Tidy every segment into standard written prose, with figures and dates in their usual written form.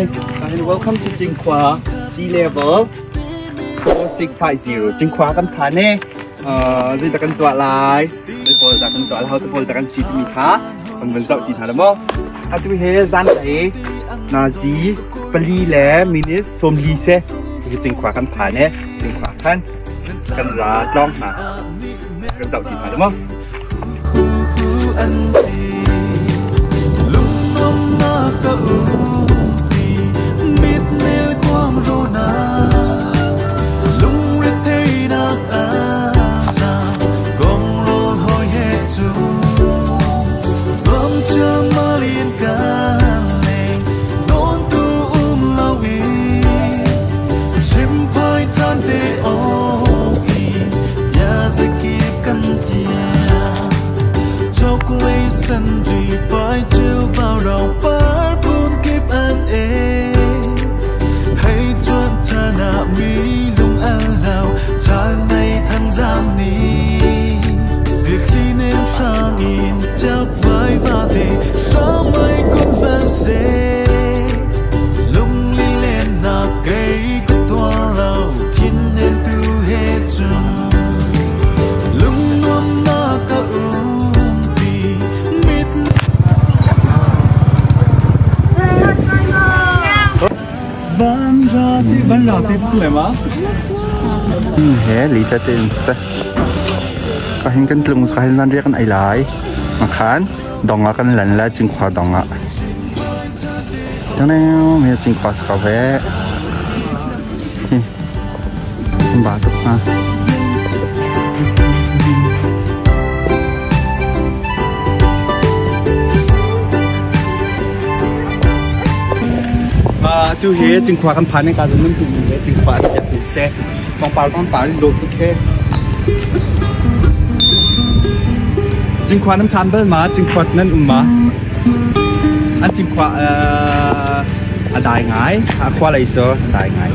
Kahin welcome to Cinkhua Sea Level 4650 Cinkhua kan phan e. Zeidah kan tuah lai? Zei pawl dah kan tuah lai? Hote pawl dah kan si timi kha kan van zoh ti hna la maw? Atu he zan lei nazi 4 le minute 40 se hi Cinkhua kan phan e. Cinkhua khan kan ra tlawng hna. Kan zoh ti hna la maw? He lita te in se ka hin kan tlung ka hin zan riak kan ei lai makhan dong ah kan lan la Cinkhua dong ah tang he Cinkhua ska ve hi ba tuk ha. Tu hi Cinkhua kan phan ka nan tu le Cinkhua an piak in se pangpar pangpar in dawt tuk he. Cinkhua nan phan bal ma? Cinkhua nan um ma? An Cinkhua a dai ngai, a khua lei cu a dai ngai.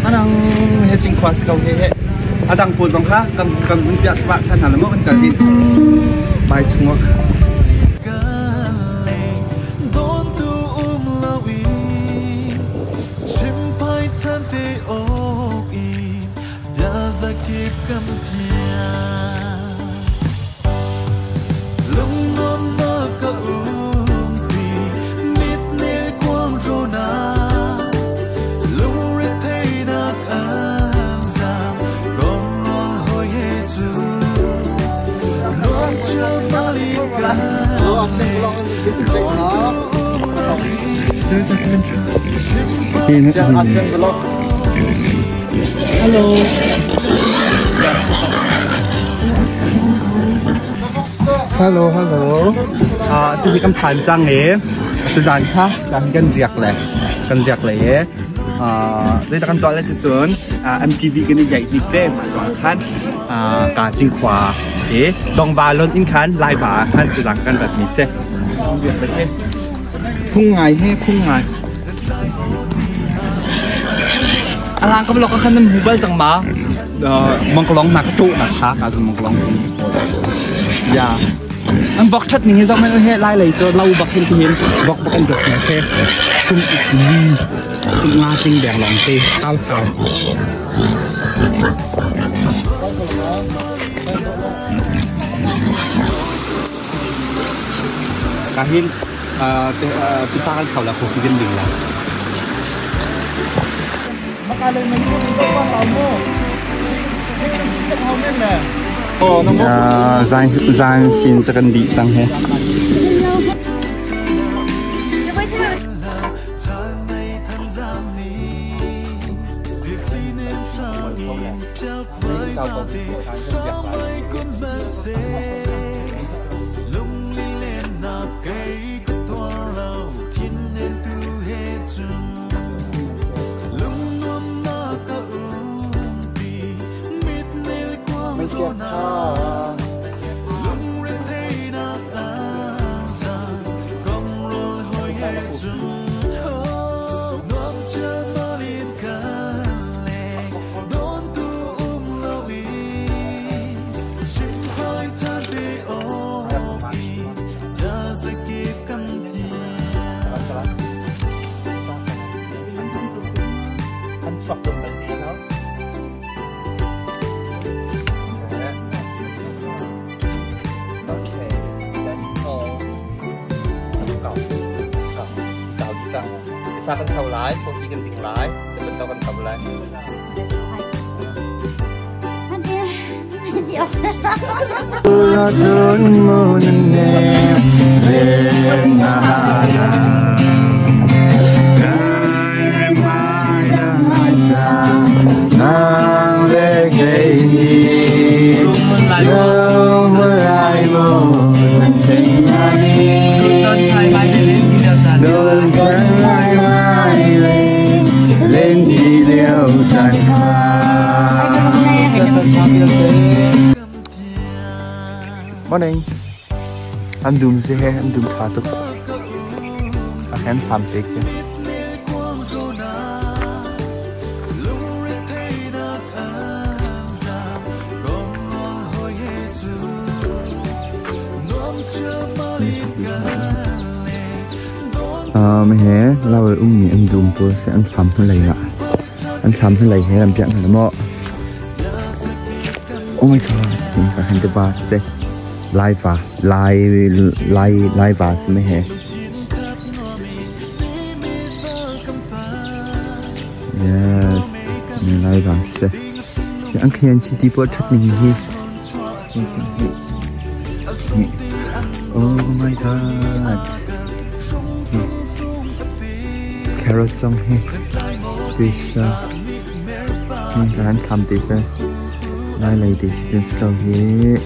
Thanang he Cinkhua si ko he he. A dang pawl zong kha kan kan hun piah thluahmah than hna la maw kan kal din bai chungah. Hello. Hello, hello. Tu hi kan phan cang e. Tuzan kha kan kan riak le kan riak le e. Zeidah kan tuah le ticun MTV kan i yaih bik te khan ka Cinkhua e Dongva lon in khan Laiva khan tuzan kan rat mi se. Phung ngai he phung ngai. Alang ka blok khan nan hu bal cang ma? Mangkalong na ka tu na kha ka mangkalong. Ya. An vok that ning hi zong he lai lei cu lo bak hin hin vok bak an jok na the sum li sum nga ting deng long te kau kau. Ka hin pisa kan sau la ko ki ding la. Zan zan sin ca kan dih cang he. Chuak dum bal ti lo. Okay, let's go. Let's go. Let's go. Tao di cang. Isa kan sau lai, coffee kan ding lai, te kan tau lai. Morning. An dum si he an dum tha tuk. A hen tham te ke. He lau ummi an dum pawl si an thlam hnulei ah an thlam hnulei he an piah hna maw. Oh my god, ka han te ba se lai va lai lai lai va si me he. Yes, lai va se. An khian si ti pawl that ning hi. Oh my god. Carrot song hi. Special. Kan tham te se. Lai lei te si ko hi.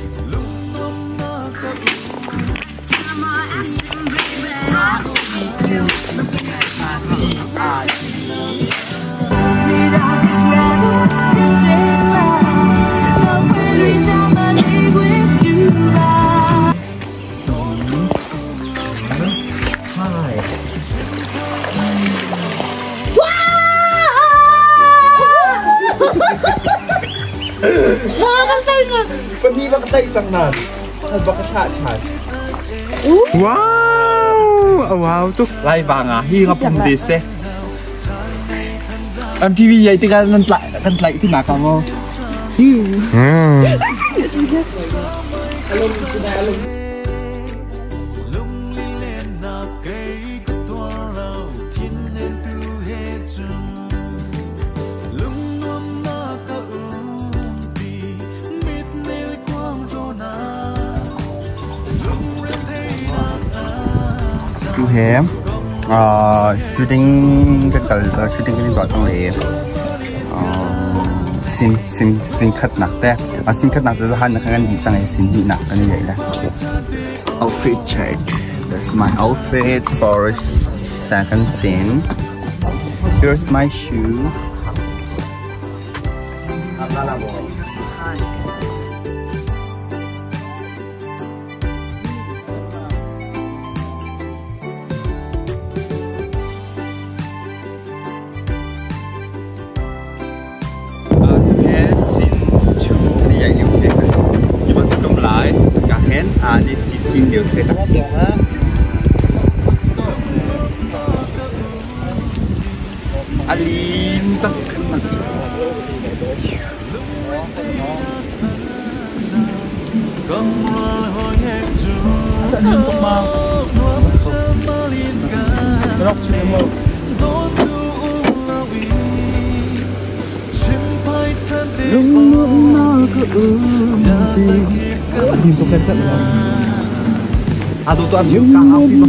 Pahnih bak tlaih cang nan. Pakhat bak ka thlah ṭhan. Wow! A wow tuk. Lai vang ah hi nga pum te se. MTV yai tikah nan tlaih kan tlaih ti nak maw? Tu he shooting kan kal shooting kan tuah cang le sin sin sin khat nak te a sin khat nak cu han na kan di cang i sin hnih nak kan i la. Outfit check. That's my outfit for second scene. Here's my shoe. Sin chu ni yang yêu se ki ban tum lai ka hen a ni si sin yêu se. Alin tak nak. Ado to am ka hau pi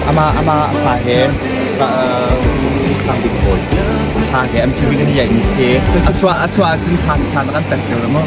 Ama ama fa he sa sang bik hoi tha he MTV kan yai ni se achwa achwa chin than than kan tak lo mo.